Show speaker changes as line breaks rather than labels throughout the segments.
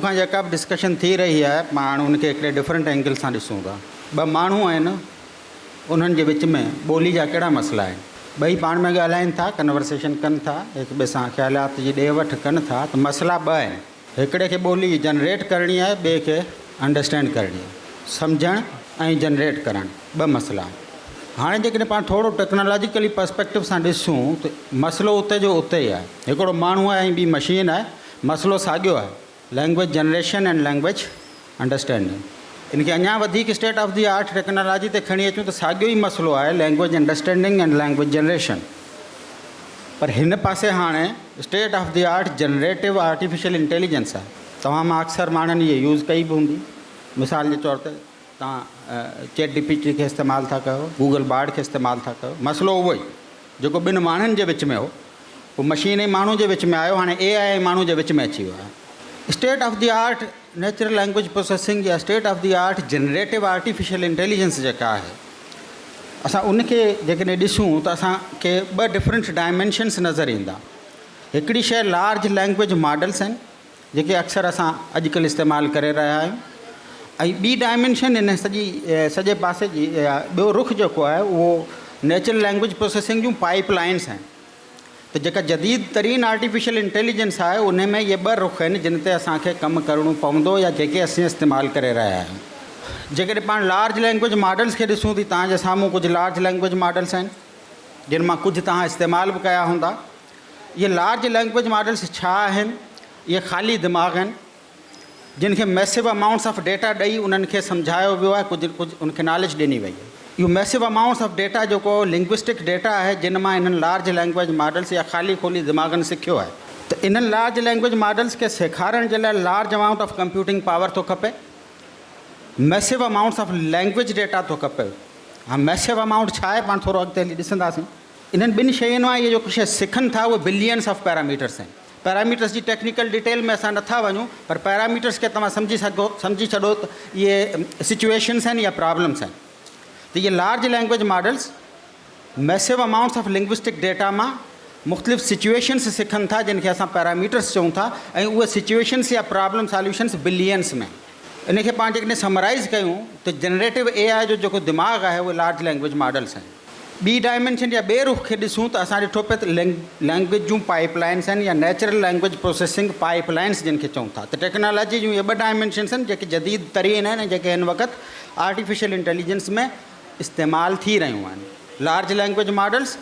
کان جيڪا به ڊسڪشن ٿي رهي آهي پاڻ ان کي هڪڙي ڊفرنٽ اينگل سان ڏسون ٿا. ٻه ماڻهو آهن انهن جي وچ ۾ ٻولي جا ڪهڙا مسئلا آهن. ٻئي پاڻ ۾ ڳالهائين ٿا، ڪنورسيشن ڪن ٿا، هڪ ٻئي سان خيالات جي ڏي وٺ ڪن ٿا ته مسئلا ٻه آهن. هڪڙي کي ٻولي جنريٽ ڪرڻي آهي ٻئي کي انڊرسٽينڊ ڪرڻي آهي. سمجهڻ ۽ جنريٽ ڪرڻ ٻه مسئلا آهن. هاڻي جيڪڏهن پاڻ ٿورو ٽيڪنالاجيڪلي پرسپيڪٽو سان ڏسون ته مسئلو اتي جو اتي ئي آهي. هڪڙو ماڻهو آهي ۽ ٻي مشين آهي، مسئلو ساڳيو آهي، language generation and language understanding. ان کي اڃا وڌيڪ state of the art technology تي کڻي اچون ته ساڳيو ئي مسئلو آهي، language understanding and language generation. پر هن پاسي هاڻي state of the art generative artificial intelligence آهي. توهان مان اڪثر ماڻهن هيء يوز ڪئي به هوندي. مثال جي طور تي توهان چيٽ جي پي ٽي کي استعمال ٿا ڪيو، گوگل بارڊ کي استعمال ٿا ڪيو. مسئلو اهو ئي جيڪو ٻن ماڻهن جي وچ ۾ هو، اهو مشين ۽ ماڻهو جي وچ ۾ آيو، هاڻي اي آء ۽ ماڻهو جي وچ ۾ اچي ويو آهي. State of the art natural language processing يا state of the art generative artificial intelligence جيڪا آهي، اسان ان کي جيڪڏهن ڏسون ته اسان کي ٻه ڊفرنٽ ڊائمينشنس نظر ايندا. هڪڙي شيء لارج لينگويج ماڊلس آهن، جيڪي اڪثر اسان اڄڪلهه استعمال ڪري رهيا آهيون ۽ ٻي ڊائمينشن ان سڄي سڄي پاسي جي ٻيو رخ جيڪو آهي اهو نيچرل لينگويج پروسيسنگ جون پائپ لائنس آهن ته جيڪا جديد ترين آرٽيفيشل انٽيليجنس آهي ان ۾ اهي ٻه رخ آهن جن تي اسان کي ڪم ڪرڻو پوندو يا جيڪي اسين استعمال ڪري رهيا آهيون جيڪڏهن پاڻ لارج لينگويج ماڊلس کي ڏسون ته توهان جي سامهون ڪجهه لارج لينگويج ماڊلس آهن جن مان ڪجهه توهان استعمال به ڪيا هوندا اهي لارج لينگويج ماڊلز ڇا آهن؟ اهي خالي دماغ آهن، جن کي ميسو امائونٽس آف ڊيٽا ڏئي انهن کي سمجهايو ويو آهي، ڪجهه ڪجهه ان کي ناليج ڏني وئي آهي. اهو ميسو امائونٽس آف ڊيٽا جيڪو لنگوسٽڪ ڊيٽا آهي، جن مان انهن لارج لينگويج ماڊلز يا خالي خولي دماغن سکيو آهي. ته انهن لارج لينگويج ماڊلز کي سيکارڻ جي لاء large amount of computing power ٿو کپي، massive amounts of language data ٿو کپي. هاڻ ميسو امائونٽ ڇا آهي، پاڻ ٿورو اڳتي هلي ڏسنداسين. انهن ٻن شين مان اهي جيڪو شيء سکن ٿا اهي بلينس آف پيراميٽرس آهن. پيراميٽرس جي ٽيڪنيڪل ڊيٽيل ۾ اسان نٿا وڃون پر پيراميٽرس کي توهان سمجهي سگهو سمجهي ڇڏو ته اهي سچويشنس آهن يا پرابلمس آهن ته اهي large language models massive amounts of linguistic data مان مختلف سچويشنس سکن ٿا جن کي اسان پيراميٽرس چئون ٿا ۽ اهي سچويشنس يا پرابلم ساليوشنس بلينس ۾ ان کي پاڻ جيڪڏهن سمرائز ڪيون ته جنريٽو اي آء جو جيڪو دماغ آهي اهي لارج لينگويج ماڊلس آهن. ٻي ڊائمينشن يا ٻئي رخ کي ڏسون ته اسان ڏٺو پئي ته لينگويج جون پائيپ لائنس آهن يا natural language processing pipe lines جن کي چئون ٿا ته ٽيڪنالاجي جون اهي ٻه ڊائمينشنس آهن جيڪي جديد ترين آهن ۽ جيڪي هن وقت آرٽيفيشل انٽيليجنس ۾ استعمال ٿي رهيون آهن large language models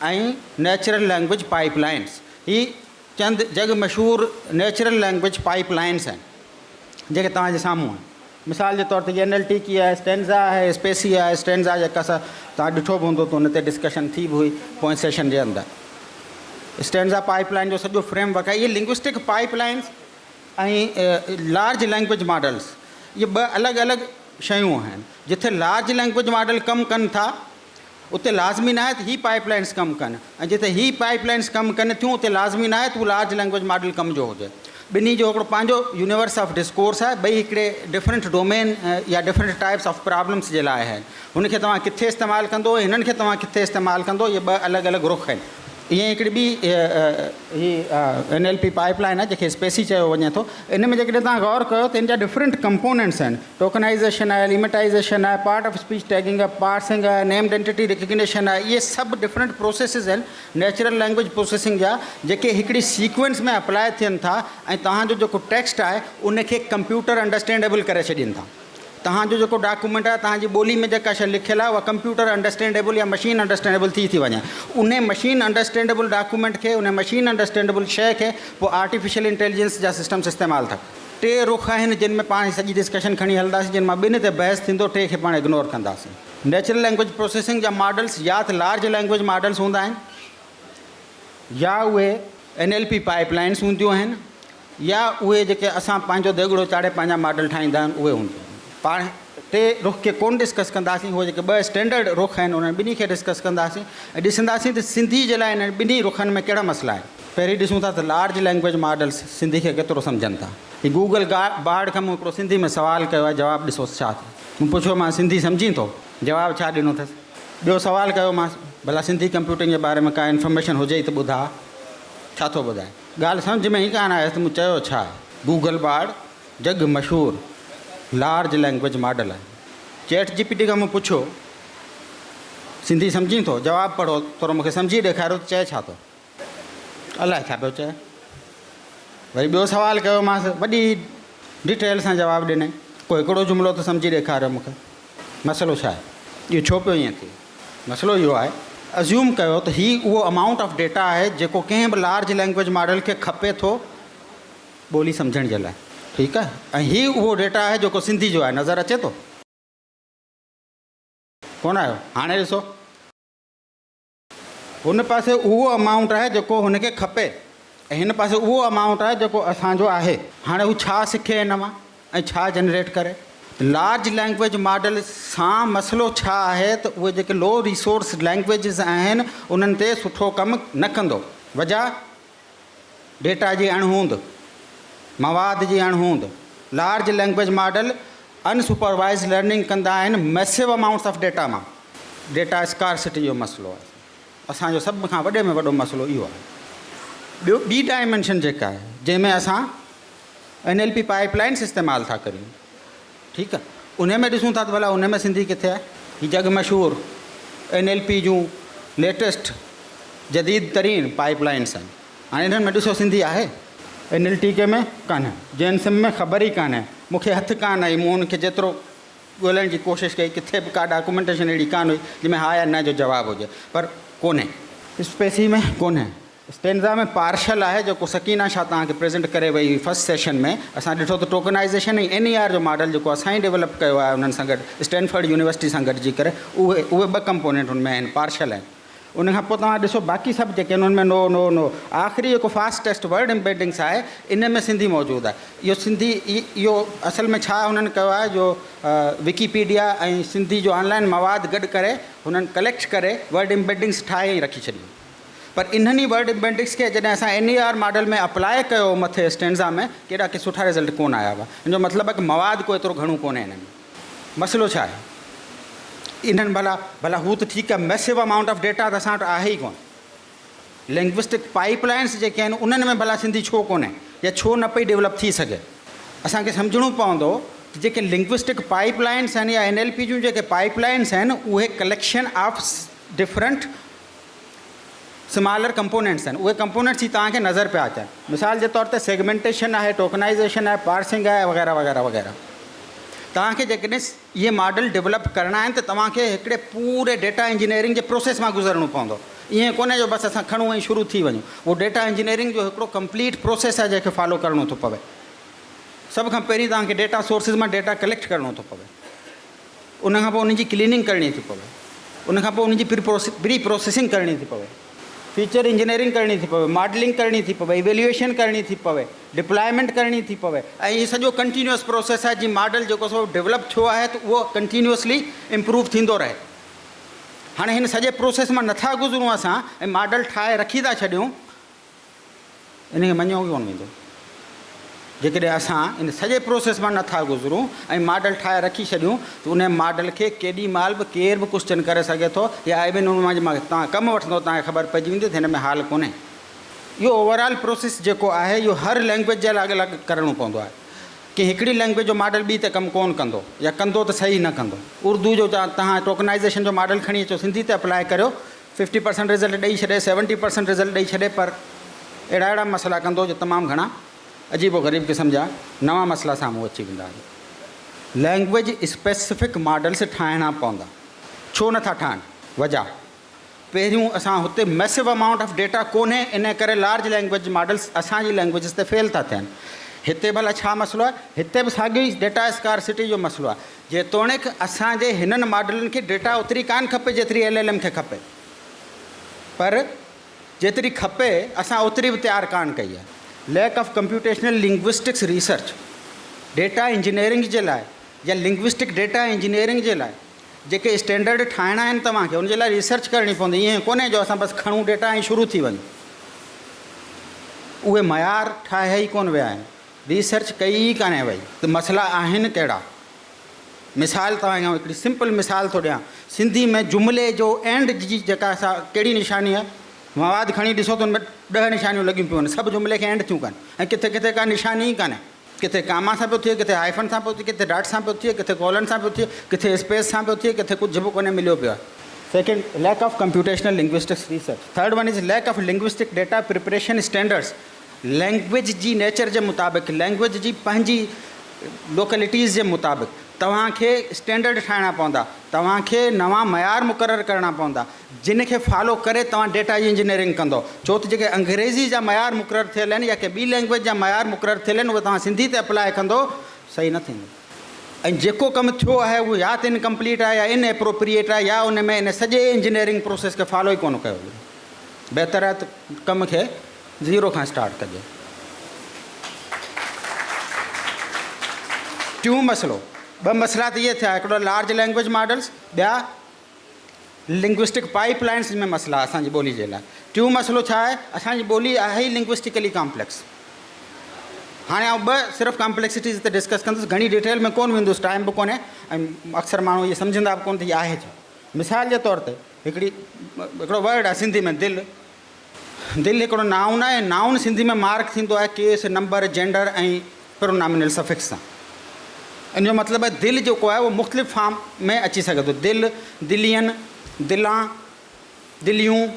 ۽ natural language pipe lines هي چند جڳ مشهور نيچرل لينگويج پائيپ لائنس آهن جيڪي توهان جي سامهون آهن. مثال جي طور تي اين ايل ٽي ڪي آهي، اسٽينزا آهي، اسپيسي آهي، اسٽينزا جيڪا سا توهان ڏٺو به هوندو ته ان تي ڊسڪشن ٿي به هئي پوئين سيشن جي اندر. اسٽينزا پائيپ لائن جو سڄو فريم ورڪ آهي. اهي linguistic pipe lines ۽ large language models اهي ٻه الڳ الڳ شيون آهن. جتي لارج لينگويج ماڊل ڪم ڪن ٿا اتي لازمي ناهي ته هي پائيپ لائنس ڪم ڪن ۽ جتي هي پائيپ لائنس ڪم ڪن ٿيون اتي لازمي ناهي ته هو لارج لينگويج ماڊل ڪم جو هجي. ٻنهي جو هڪڙو پنهنجو يونيورس آف ڊسڪورس آهي، ٻئي هڪڙي ڊفرنٽ ڊومين يا ڊفرنٽ ٽائپس آف پرابلمس جي لاء آهن. هن کي توهان ڪٿي استعمال ڪندو ۽ هنن کي توهان ڪٿي استعمال ڪندو اهي ٻه الڳ الڳ رخ آهن. ائين هڪڙي ٻي هي N L P pipe line آهي جنهن کي اسپيسي چيو وڃي ٿو. ان ۾ جيڪڏهن توهان غور ڪيو ته ان جا ڊفرنٽ ڪمپونينٽس آهن. ٽوڪنائيزيشن آهي، ليميٽائيزيشن آهي، پارٽ آف اسپيچ ٽيگنگ آهي، پارسنگ آهي، نيمڊ اينٽيٽي ريڪگنيشن آهي، اهي سڀ ڊفرنٽ پروسيسز آهن نيچرل لينگويج پروسيسنگ جا جيڪي هڪڙي سيڪوئنس ۾ اپلاء ٿين ٿا ۽ توهان جو جيڪو ٽيڪسٽ آهي ان کي ڪمپيوٽر انڊرسٽينڊيبل ڪري ڇڏين ٿا. توهان جو جيڪو ڊاڪيومينٽ آهي توهان جي ٻولي ۾ جيڪا شيء لکيل آهي اها ڪمپيوٽر انڊرسٽينڊيبل يا مشين انڊرسٽينڊيبل ٿي ٿي وڃي. انهي مشين انڊرسٽينڊيبل ڊاڪيومينٽ کي انهي مشين انڊرسٽينڊيبل شيء کي پوء آرٽيفيشل انٽيليجنس جا سسٽمس استعمال ٿا ڪن. ٽي رخ آهن جن ۾ پاڻ هي سڄي ڊسڪشن کڻي هلنداسين جن مان ٻن تي بحث ٿيندو ٽي کي پاڻ اگنور ڪنداسين. نيچرل لينگويج پروسيسنگ جا ماڊلس يا ته لارج لينگويج ماڊلس هوندا آهن يا اهي N L P pipe lines هونديون آهن يا اهي جيڪي اسان پنهنجو ديڳڙو چاڙهي پنهنجا ماڊل ٺاهيندا آهيون اهي هونديون آهن. پاڻ ٽي رخ کي ڪونه ڊسڪس ڪنداسين هو جيڪي ٻه اسٽينڊرڊ رخ آهن انهن ٻنهي کي ڊسڪس ڪنداسين ۽ ڏسنداسين ته سنڌي جي لاء انهن ٻنهي رخن ۾ ڪهڙا مسئلا آهن. پهرين ڏسون ٿا ته لارج لينگويج ماڊلز سنڌي کي ڪيترو سمجهن ٿا. هي گوگل بارڊ کان مون هڪڙو سنڌي ۾ سوال ڪيو آهي جواب ڏسوس ڇا ٿو. مون پڇيومانس سنڌي سمجهين ٿو؟ جواب ڇا ڏنو اٿس. ٻيو سوال ڪيومانس ڀلا سنڌي ڪمپيوٽنگ جي باري ۾ ڪا انفارميشن هجئي ته ٻڌاء. ڇا ٿو ٻڌائي. ڳالهه سمجهه ۾ ئي ڪانه آيس ته مون چيو ڇا. Google Bard جڳ مشهور لارج لينگويج ماڊل آهي. چيٽ جي پي ٽي کان مون پڇيو سنڌي سمجهين ٿو؟ جواب پڙهو ٿورو مون کي سمجهي ڏيکاريو ته چئي ڇا ٿو. الائي ڇا پيو چئي. وري ٻيو سوال ڪيومانس وڏي ڊيٽيل سان جواب ڏنائين. ڪو هڪڙو جملو ته سمجهي ڏيکاريو مون کي. مسئلو ڇا آهي؟ اهو ڇو پيو ائين ٿئي؟ مسئلو اهو آهي ازيوم ڪيو ته هي اهو امائونٽ آف ڊيٽا آهي جيڪو ڪنهن به لارج لينگويج ماڊل کي کپي ٿو ٻولي سمجهڻ جي لاء ٺيڪ آهي ۽ هي اهو ڊيٽا آهي جيڪو سنڌي جو آهي نظر اچي ٿو ڪونه آيو هاڻي ڏسو هن پاسي اهو امائونٽ آهي جيڪو هن کي کپي ۽ هن پاسي اهو امائونٽ آهي جيڪو اسان جو آهي. هاڻي هو ڇا سکي هن مان ۽ ڇا جنريٽ ڪري؟ لارج لينگويج ماڊل سان مسئلو ڇا آهي ته اهي جيڪي لو ريسورس لينگويجز آهن انهن تي سٺو ڪم نه ڪندو. وجه ڊيٽا جي اڻهوند، مواد جي اڻهوند. Large language model unsupervised learning ڪندا آهن ميسو امائونٽس آف ڊيٽا مان. ڊيٽا اسڪارسٽي جو مسئلو آهي. اسان جو سڀ کان وڏي ۾ وڏو مسئلو اهو آهي. ٻيو ٻي ڊائمينشن جيڪا آهي جنهن ۾ اسان N L P pipelines استعمال ٿا ڪريون ٺيڪ آهي انهي ۾ ڏسون ٿا ته ڀلا انهي ۾ سنڌي ڪٿي آهي. هي جڳ مشهور اين ايل پي جون ليٽيسٽ جديد ترين پائپ لائنس آهن. هاڻي انهن ۾ ڏسو سنڌي آهي؟ اين ايل ٽي ڪي ۾ ڪانهي. جين سم ۾ خبر ئي ڪانهي. مون کي هٿ ڪانه آئي. مون ان کي جيترو ڳولڻ جي ڪوشش ڪئي ڪٿي به ڪا ڊاڪومينٽيشن اهڙي ڪانه هئي جنهن ۾ ها يا نه جو جواب هجي پر ڪونهي. اسپيسي ۾ ڪونهي. اسٽينزا ۾ پارشل آهي جيڪو سڪينه شاهه توهان کي پريزنٽ ڪري وئي هئي فرسٽ سيشن ۾ اسان ڏٺو ته ٽوڪنائيزيشن ۽ اين اي آر جو ماڊل جيڪو اسان ئي ڊيولپ ڪيو آهي انهن سان گڏ اسٽينفرڊ يونيورسٽي سان گڏجي ڪري اهي اهي ٻه ڪمپونينٽ ان ۾ آهن پارشل آهن ان کان پوء توهان ڏسو باقي سڀ جيڪي آهن ان ۾ نو نو نو آخري جيڪو فاسٽ ٽيسٽ ورڊ امبيڊنگس آهي ان ۾ سنڌي موجود آهي اهو سنڌي اهو اصل ۾ ڇا هنن ڪيو آهي جو وڪيپيڊيا ۽ سنڌي جو آنلائن مواد گڏ ڪري هنن ڪليڪٽ ڪري ورڊ امبيڊنگس ٺاهي ۽ رکي ڇڏيون پر انهن ئي ورڊ امبيڊنگس کي جڏهن اسان اين اي آر ماڊل ۾ اپلاء ڪيو مٿي اسٽينزا ۾ ڪيڏا ڪي سٺا رزلٽ ڪونه آيا هئا ان جو مطلب آهي ڪي مواد ڪو ايترو گهڻو ڪونهي انهن ۾ مسئلو ڇا آهي؟ انهن ڀلا ڀلا هو ته ٺيڪ آهي ميسو امائونٽ آف ڊيٽا ته اسان وٽ آهي ئي ڪونه. لنگوسٽڪ پائپ لائنس جيڪي آهن انهن ۾ ڀلا سنڌي ڇو ڪونهي يا ڇو نه پئي ڊيولپ ٿي سگهي؟ اسان کي سمجهڻو پوندو ته جيڪي لنگوسٽڪ پائپ لائنس آهن يا اين ايل پي جون جيڪي پائپ لائنس آهن اهي collection of different smaller components آهن اهي ڪمپونينٽس ئي توهان کي نظر پيا اچن مثال جي طور تي سيگمينٽيشن آهي ٽوڪنائيزيشن آهي پارسنگ آهي وغيره وغيره وغيره توهان کي جيڪڏهن اهي ماڊل ڊولپ ڪرڻا آهن ته توهان کي هڪڙي پوري ڊيٽا انجنيئرنگ جي پروسيس مان گذرڻو پوندو ائين ڪونهي جو بس اسان کڻون ۽ شروع ٿي وڃون اهو ڊيٽا انجنيئرنگ جو هڪڙو ڪمپليٽ پروسيس آهي جنهن کي فالو ڪرڻو ٿو پوي سڀ کان پهرين توهان کي ڊيٽا سورسز مان ڊيٽا ڪليڪٽ ڪرڻو ٿو پوي ان کان پوء ان جي ڪليننگ ڪرڻي ٿي پوي، ان کان پوء ان جي پري پروسيسنگ ڪرڻي ٿي پوي، فيچر انجنيئرنگ ڪرڻي ٿي پوي، ماڊلنگ ڪرڻي ٿي پوي، ايويليوئيشن ڪرڻي ٿي پوي، ڊپلائمينٽ ڪرڻي ٿي پوي ۽ هي سڄو ڪنٽينيوس پروسيس آهي جي ماڊل جيڪو سو ڊولپ ٿيو آهي ته اهو ڪنٽينيوسلي امپروو ٿيندو رهي. هاڻي هن سڄي پروسيس مان نٿا گذرون اسان ۽ ماڊل ٺاهي رکي ٿا ڇڏيون ان کي مڃيو ڪونه ويندو. جيڪڏهن اسان ان سڄي پروسيس مان نٿا گذرون ۽ ماڊل ٺاهي رکي ڇڏيون ته ان ماڊل کي ڪيڏي مهل به ڪير به ڪوسچن ڪري سگهي ٿو يا ايون ان مان جي توهان ڪم وٺندو توهان کي خبر پئجي ويندي ته هن ۾ حال ڪونهي. اهو اوور آل پروسيس جيڪو آهي اهو هر لينگويج جي لاء الڳ الڳ ڪرڻو پوندو آهي. ڪنهن هڪڙي لينگويج جو ماڊل ٻي تي ڪم ڪونه ڪندو يا ڪندو ته صحيح نه ڪندو. اردو جو توهان ٽوڪنائيزيشن جو ماڊل کڻي اچو سنڌي تي اپلاء ڪريو ففٽي پرسنٽ رزلٽ ڏئي ڇڏي سيونٽي پرسنٽ رزلٽ ڏئي ڇڏي پر اهڙا اهڙا مسئلا ڪندو جو تمام گهڻا عجيب و غريب قسم جا نوان مسئلا سامهون اچي ويندا آهن. لينگويج اسپيسفڪ ماڊلس ٺاهڻا پوندا. ڇو نٿا ٺاهن؟ وجه پهريون اسان هتي ميسو امائونٽ آف ڊيٽا ڪونهي ان ڪري لارج لينگويج ماڊلس اسان جي لينگويجز تي فيل ٿا ٿين. هتي ڀلا ڇا مسئلو آهي؟ هتي به ساڳيو ئي ڊيٽا اسڪارسٽي جو مسئلو آهي. جيتوڻيڪ اسان جي هنن ماڊلن کي ڊيٽا اوتري ڪانه کپي جيتري ايل ايل ايم کي کپي پر جيتري کپي اسان اوتري به تيار ڪانه ڪئي آهي. Lack of computational linguistics research data engineering جي لاء يا لنگوسٽڪ ڊيٽا انجنيئرنگ جي لاء جيڪي اسٽينڊرڊ ٺاهڻا آهن توهان کي ان جي لاء ريسرچ ڪرڻي پوندي ائين ڪونهي جو اسان بس کڻون ڊيٽا ۽ شروع ٿي وڃون اهي معيار ٺاهيا ئي ڪونه ويا آهن. ريسرچ ڪئي ئي ڪانهي وئي ته مسئلا آهن ڪهڙا. مثال توهان کي آئون هڪڙي سمپل مثال ٿو ڏيان. سنڌي ۾ جملي جو اينڊ جي جيڪا سا ڪهڙي نشاني آهي؟ مواد کڻي ڏسو ته ان ۾ ڏهه نشانيون لڳيون پيون آهن سڀ جملي کي اينڊ ٿيون ڪن ۽ ڪٿي ڪٿي ڪا نشاني ئي ڪانهي. ڪٿي ڪاما سان پيو ٿئي، ڪٿي هائفن سان پيو ٿئي، ڪٿي ڊاٽ سان پيو ٿئي، ڪٿي ڪولن سان پيو ٿئي، ڪٿي اسپيس سان پيو ٿئي، ڪٿي ڪجهه به ڪونهي مليو پيو آهي. Second, lack of computational linguistics research. Third one is lack of linguistic data preparation standards. Language جي نيچر جي مطابق، لينگويج جي پنهنجي لوڪلٽيز جي مطابق توهان کي اسٽينڊرڊ ٺاهڻا پوندا، توهان کي نوان معيار مقرر ڪرڻا پوندا، جن کي فالو ڪري توهان ڊيٽا جي انجنيئرنگ ڪندؤ. ڇو ته جيڪي انگريزي جا معيار مقرر ٿيل آهن يا ڪنهن ٻي لينگويج جا معيار مقرر ٿيل آهن اهي توهان سنڌي تي اپلاء ڪندؤ صحيح نه ٿيندو ۽ جيڪو ڪم ٿيو آهي اهو يا ته انڪمپليٽ آهي يا ان ايپروپريئيٽ آهي يا ان ۾ ان سڄي انجنيئرنگ پروسيس کي فالو ئي ڪونه ڪيو ويو. بهتر آهي ته ڪم کي زيرو کان اسٽارٽ ڪجي. ٽيون مسئلو، ٻه مسئلا ته اهي ٿيا، هڪڙو لارج لينگويج ماڊلز، ٻيا لنگوسٽڪ پائيپ لائنز ۾ مسئلا اسان جي ٻولي جي لاء. ٽيون مسئلو ڇا آهي، اسان جي ٻولي آهي ئي لنگوسٽڪلي ڪامپليڪس. هاڻي آئون ٻه صرف ڪامپليڪسٽيز تي ڊسڪس ڪندس، گهڻي ڊيٽيل ۾ ڪونه ويندس، ٽائيم به ڪونهي ۽ اڪثر ماڻهو اهي سمجهندا به ڪونه ته هي آهي ڇا. مثال جي طور تي هڪڙي هڪڙو ورڊ آهي سنڌي ۾ دل، دل هڪڙو نائون آهي ۽ نائون سنڌي ۾ مارڪ ٿيندو آهي case, number, gender ۽ pronominal suffix سان. ان جو مطلب آهي دل جيڪو آهي اهو مختلف فارم ۾ اچي سگهي ٿو. دل، دلين، دلان، دليون.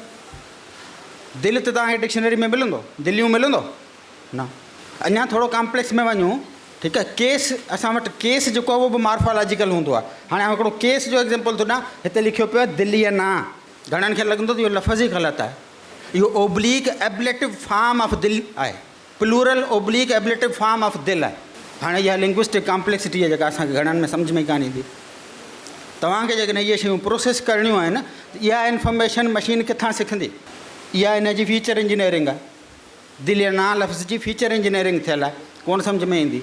دل ته توهان کي ڊڪشنري ۾ ملندو، دليون ملندو؟ نه. اڃا ٿورو ڪامپليڪس ۾ وڃون، ٺيڪ آهي، ڪيس اسان وٽ ڪيس جيڪو آهي اهو به مارفالاجيڪل هوندو آهي. هاڻي آئون هڪڙو ڪيس جو ايگزامپل ٿو ڏيان، هتي لکيو پيو آهي دلينا. گهڻن کي لڳندو ته اهو لفظ ئي غلط آهي. اهو اوبليڪ ابليٽو فارم آف دل آهي. پلورل اوبليڪ ابليٽو فارم آف دل آهي. هاڻي اها لنگوسٽڪ ڪامپليڪسٽي آهي جيڪا اسان کي گهڻن ۾ سمجهه ۾ ئي ڪانه ايندي. توهان کي جيڪڏهن اهي شيون پروسيس ڪرڻيون آهن ته اها انفارميشن مشين ڪٿان سکندي؟ اها ان جي فيچر انجنيئرنگ آهي. دل يا نا لفظ جي فيچر انجنيئرنگ ٿيل آهي. ڪونه سمجهه ۾ ايندي.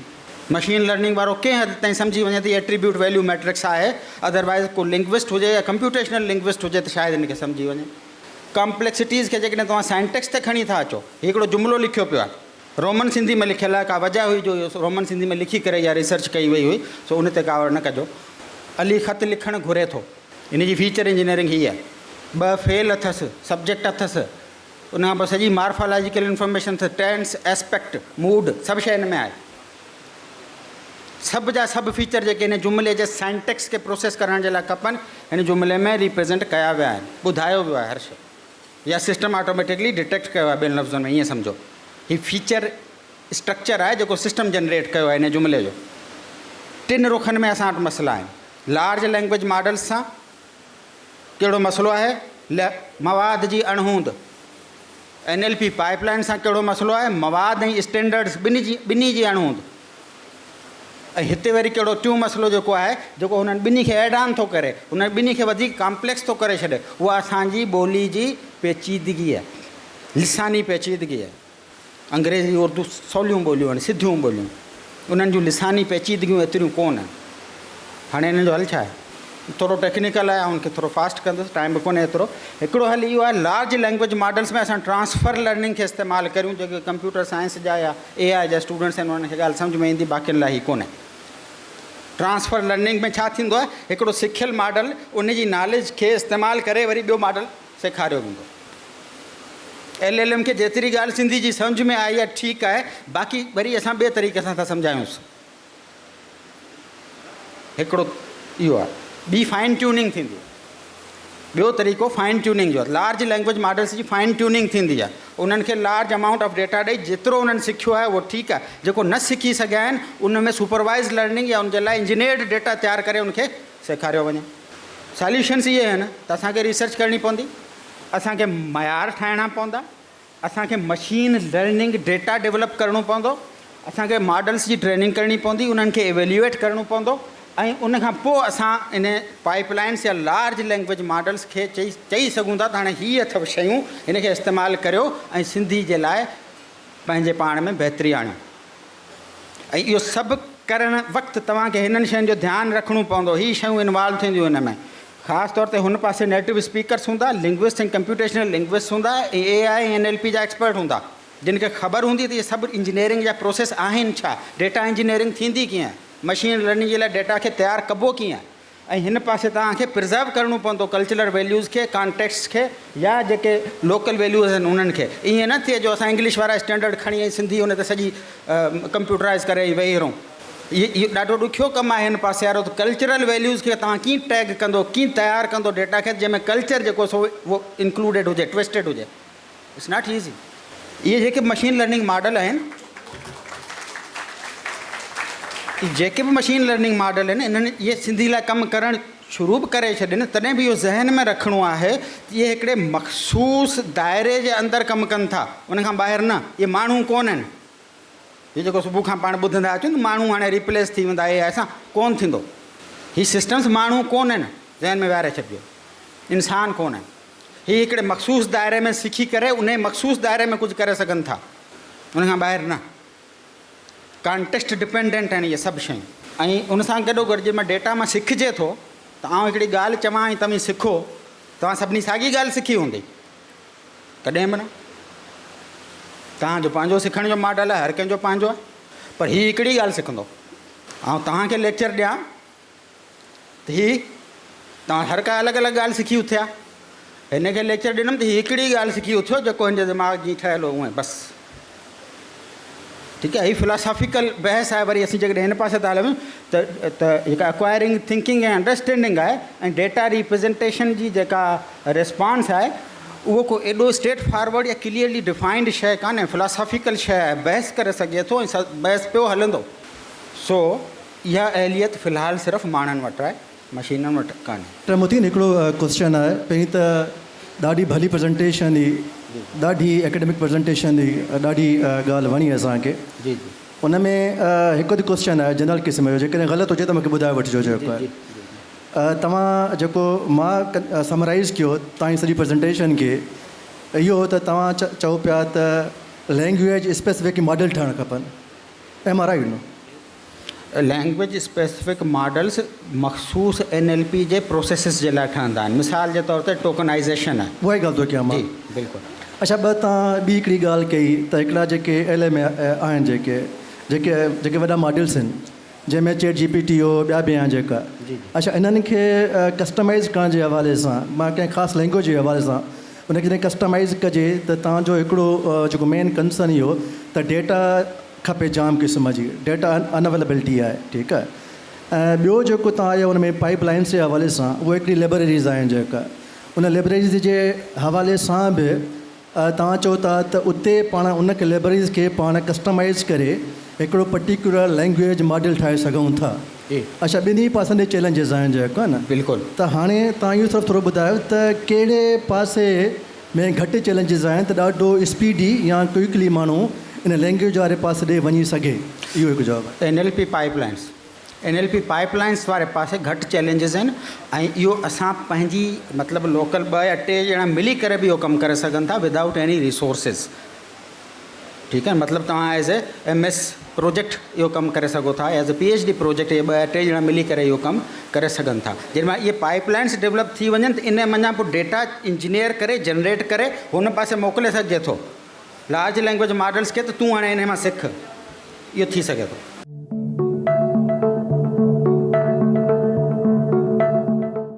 مشين لرننگ وارو ڪنهن حد تائين سمجهي وڃي ته هي ايٽريبيوٽ ويليو ميٽرڪس آهي، اڌروائيز ڪو لنگوسٽ هجي يا ڪمپيوٽيشنل لنگوسٽ هجي ته شايد ان کي سمجهي وڃي. ڪامپليڪسٽيز کي جيڪڏهن توهان سائنٽيڪس تي کڻي ٿا اچو، هي هڪڙو جملو لکيو پيو آهي، رومن سنڌي ۾ لکيل آهي، ڪا وجهه هئي جو اهو رومن سنڌي ۾ لکي ڪري اها ريسرچ ڪئي وئي هئي، سو ان تي ڪاوڙ نه ڪجو. علي خط لکڻ گهري ٿو. ان جي فيچر انجنيئرنگ هي آهي. ٻه فعل اٿس، سبجيڪٽ اٿس، ان کان پوء سڄي مارفالاجيڪل انفارميشن اٿس، ٽينس، ايسپيڪٽ، موڊ، سڀ شيء ان ۾ آهي. سڀ جا سڀ فيچر جيڪي هن جملي جي سائنٽيڪس کي پروسيس ڪرڻ جي لاء کپن هن جملي ۾ ريپريزنٽ ڪيا ويا آهن، ٻڌايو ويو آهي هر شيء يا سسٽم آٽوميٽڪلي ڊٽيڪٽ ڪيو آهي ٻين لفظن ۾ ائين سمجهو هي فيچر اسٽرڪچر آهي جيڪو سسٽم جنريٽ ڪيو آهي هن جملي جو. ٽن رخن ۾ اسان وٽ مسئلا آهن. لارج لينگويج ماڊلز سان ڪهڙو مسئلو آهي؟ مواد جي اڻهوند. N L P pipe line سان ڪهڙو مسئلو آهي؟ مواد ۽ اسٽينڊرڊز ٻنهي جي ٻنهي جي اڻهوند. ۽ هتي وري ڪهڙو ٽيون مسئلو جيڪو آهي جيڪو هنن ٻنهي کي ايڊ آن ٿو ڪري، هنن ٻنهي کي وڌيڪ ڪامپليڪس ٿو ڪري ڇڏي، اها اسان جي ٻولي جي پيچيدگي آهي، لساني پيچيدگي آهي. انگريزي اردو سوليون ٻوليون آهن، سڌيون ٻوليون، انهن جون لساني پيچيدگيون ايتريون ڪونه آهن. هاڻي انهن جو حل ڇا آهي؟ ٿورو ٽيڪنيڪل آهي، آئون ان کي ٿورو فاسٽ ڪندس، ٽائيم به ڪونهي ايترو. هڪڙو حل اهو آهي لارج لينگويج ماڊلز ۾ اسان ٽرانسفر لرننگ کي استعمال ڪريون، جيڪي ڪمپيوٽر سائنس جا يا اي آء جا اسٽوڊنٽس آهن انهن کي ڳالهه سمجهه ۾ ايندي، باقين لاء هي ڪونهي. ٽرانسفر لرننگ ۾ ڇا ٿيندو آهي، هڪڙو سکيل ماڊل ان جي ناليج کي استعمال ڪري وري ٻيو ماڊل سيکاريو ويندو. ايل ايل ايم کي جيتري ڳالهه سنڌي جي سمجهه ۾ آئي آهي ٺيڪ آهي، باقي وري اسان ٻئي طريقي سان ٿا سمجهايونس. هڪڙو اهو آهي. ٻي فائن ٽيوننگ ٿيندي آهي. ٻيو طريقو فائن ٽيوننگ جو آهي. لارج لينگويج ماڊلس جي فائن ٽيوننگ ٿيندي آهي. انهن کي لارج امائونٽ آف ڊيٽا ڏئي جيترو انهن سکيو آهي اهو ٺيڪ آهي، جيڪو نه سکي سگهيا آهن ان ۾ سپروائيزڊ لرننگ يا ان جي لاء انجنيئرڊ ڊيٽا تيار ڪري ان کي سيکاريو وڃي. ساليوشنس اهي آهن ته اسان کي ريسرچ ڪرڻي پوندي، اسان کي معيار ٺاهڻا پوندا، اسان کي مشين لرننگ ڊيٽا ڊولپ ڪرڻو پوندو، اسان کي ماڊلس جي ٽريننگ ڪرڻي پوندي، انهن کي ايويليوئيٽ ڪرڻو پوندو ۽ ان کان پوء اسان ان پائيپ لائنس يا لارج لينگويج ماڊلس کي چئي چئي سگهون ٿا ته هاڻي هي اٿو شيون هن کي استعمال ڪريو ۽ سنڌي جي لاء پنهنجي پاڻ ۾ بهتري آڻيو. ۽ اهو سڀ ڪرڻ وقت توهان کي هنن شين جو ڌيان رکڻو پوندو. هي شيون انوالو ٿينديون هن ۾ خاص طور تي هن پاسي نيٽو اسپيڪرس هوندا، لنگوسٽ ۽ ڪمپيوٽيشنل لنگوسٽ هوندا ۽ اي آء ۽ اين ايل پي جا ايڪسپرٽ هوندا جن کي خبر هوندي ته اهي سڀ انجنيئرنگ جا پروسيس آهن ڇا، ڊيٽا انجنيئرنگ ٿيندي ڪيئن، مشين لرننگ جي لاء ڊيٽا کي تيار ڪبو ڪيئن. ۽ هن پاسي توهان کي پرزرو ڪرڻو پوندو ڪلچرل ويليوز کي، ڪانٽيڪسٽ کي يا جيڪي لوڪل ويليوز آهن انهن کي. ائين نه ٿئي جو اسان انگلش وارا اسٽينڊرڊ کڻي ۽ سنڌي ان تي سڄي ڪمپيوٽرائز ڪري ۽ ويهي رهون. اهو ڏاڍو ڏکيو ڪم آهي هن پاسي وارو ته ڪلچرل ويليوز کي توهان ڪيئن ٽيگ ڪندو، ڪيئن تيار ڪندو ڊيٽا کي جنهن ۾ ڪلچر جيڪو سو اهو انڪلوڊيڊ هجي، ٽوئسٽيڊ هجي. It's not easy. اهي جيڪي به مشين لرننگ ماڊل آهن، جيڪي به مشين لرننگ ماڊل آهن انهن اهي سنڌي لاء ڪم ڪرڻ شروع به ڪري ڇڏين تڏهن به اهو ذهن ۾ رکڻو آهي ته اهي هڪڙي مخصوص دائري جي اندر ڪم ڪن ٿا ان کان ٻاهر نه. اهي ماڻهو ڪونه آهن. هي جيڪو صبح کان پاڻ ٻڌندا اچون ته ماڻهو هاڻي ريپليس ٿي ويندا اي آء سان، ڪونه ٿيندو. هي سسٽمز ماڻهو ڪونه آهن، ذهن ۾ ويهاري ڇڏجو. انسان ڪونه آهن. هي هڪڙي مخصوص دائري ۾ سکي ڪري انهي مخصوص دائري ۾ ڪجهه ڪري سگهن ٿا، ان کان ٻاهر نه. ڪانٽيڪسٽ ڊپينڊنٽ آهن اهي سڀ شيون. ۽ ان سان گڏو گڏ جنهن مان ڊيٽا مان سکجي ٿو ته آئون هڪڙي ڳالهه چوان ۽ توهين سکو، توهان سڀني ساڳي ڳالهه سکي هوندي؟ ڪڏهن به نه. توهان جو پنهنجو سکڻ جو ماڊل آهي، هر ڪنهن جو پنهنجو آهي، پر هي هڪڙي ڳالهه سکندو. آئون توهان کي ليڪچر ڏيان ته هي توهان هر ڪا الڳ الڳ ڳالهه سکي اٿيا. هن کي ليڪچر ڏنم ته هي هڪڙي ڳالهه سکي اٿيو جيڪو هن جي دماغ جيئن ٺهيل هو اونئين بس. ٺيڪ آهي هي فلاسافيڪل بحث آهي وري اسين جيڪڏهن هن پاسي ٿا هلون ته ته جيڪا اڪوائرنگ ٿنڪنگ ۽ انڊرسٽينڊنگ آهي ۽ ڊيٽا ريپريزنٽيشن جي جيڪا ريسپانس آهي اهو ڪو ايڏو اسٽريٽ فارورڊ يا ڪليئرلي ڊفائنڊ شيء ڪانهي فلاسافيڪل شيء آهي بحث ڪري سگهجي ٿو ۽ بحث پيو هلندو سو اها اهليت في الحال صرف ماڻهن وٽ آهي مشينن وٽ ڪانهي.
ڊاڪٽر متين هڪڙو ڪوسچن آهي پهرين ته ڏاڍي ڀلي پريزنٽيشن هئي ڏاڍي اڪيڊمڪ پريزنٽيشن هئي ڏاڍي ڳالهه وڻي اسان کي
جي جي
ان ۾ هڪ اڌ ڪوسچن آهي جنرل قسم جو جيڪڏهن غلط هجي ته مونکي ٻڌائي وٺجو جيڪو آهي توهان جيڪو مان سمرائيز ڪيو توهان جي سڄي پريزنٽيشن کي اهو هو ته توهان چئو پيا ته لينگويج اسپيسفڪ ماڊل ٺهڻ کپن ايم آر آئي نو.
لينگويج اسپيسفڪ ماڊلز مخصوص اين ايل پي جي پروسيسز جي لاء ٺهندا آهن. مثال جي طور تي ٽوڪنائيزيشن آهي.
اها ئي ڳالهه ٿو ڪيان مان.
جي بلڪل.
اڇا ٻه تان ٻي هڪڙي ڳالهه ڪئي ته هڪڙا جيڪي ايل ايم آهن جيڪي جيڪي جيڪي وڏا ماڊلز آهن جنهن ۾ چيٽ جي پي ٽي هو ٻيا به آهن جيڪا
جي جي.
اڇا انهن کي ڪسٽمائيز ڪرڻ جي حوالي سان مان ڪنهن خاص لينگويج جي حوالي سان ان کي جڏهن ڪسٽمائيز ڪجي ته توهان جو هڪڙو جيڪو مين ڪنسرن اهو ته ڊيٽا کپي جام قسم جي ڊيٽا ان اويليبلٽي آهي ٺيڪ آهي ۽ ٻيو جيڪو توهان آيو ان ۾ پائيپ لائنس جي حوالي سان اهو هڪڙي لئبرريز آهن جيڪا ان لئبرريز جي حوالي سان به توهان چئو ٿا ته اتي پاڻ ان کي لئبرريز کي پاڻ ڪسٽمائيز ڪري هڪڙو پرٽيڪولر لينگويج ماڊل ٺاهي سگهون ٿا
جي
اڇا ٻنهي پاسن ڏي چئلينجز آهن جيڪو آهي نه
بلڪل
ته هاڻي توهان اهو صرف ٿورو ٻڌايو ته ڪهڙي پاسي ۾ گهٽ چئلينجز آهن ته ڏاڍو اسپيڊي يا ڪوئڪلي ماڻهو ان لينگويج واري پاسي ڏي وڃي سگهي اهو هڪ جواب آهي.
N L P pipelines, N L P pipelines واري پاسي گهٽ چئلينجز آهن ۽ اهو اسان پنهنجي مطلب لوڪل ٻه يا ٽي ڄڻا ملي ڪري به اهو ڪم ڪري سگهن ٿا ودائوٽ ايني ريسورسز ٺيڪ آهي مطلب توهان as a M S project اهو ڪم ڪري سگهو ٿا as a P H D project اهي ٻه يا ٽي ڄڻا ملي ڪري اهو ڪم ڪري سگهن ٿا جنهن مان اهي پائپ لائنس ڊولپ ٿي وڃن ته ان منجهان پوء ڊيٽا انجنيئر ڪري جنريٽ ڪري هن پاسي موڪلي سگهجي ٿو لارج لينگويج ماڊلس کي ته تون هاڻي انهي مان سک اهو ٿي سگهي ٿو.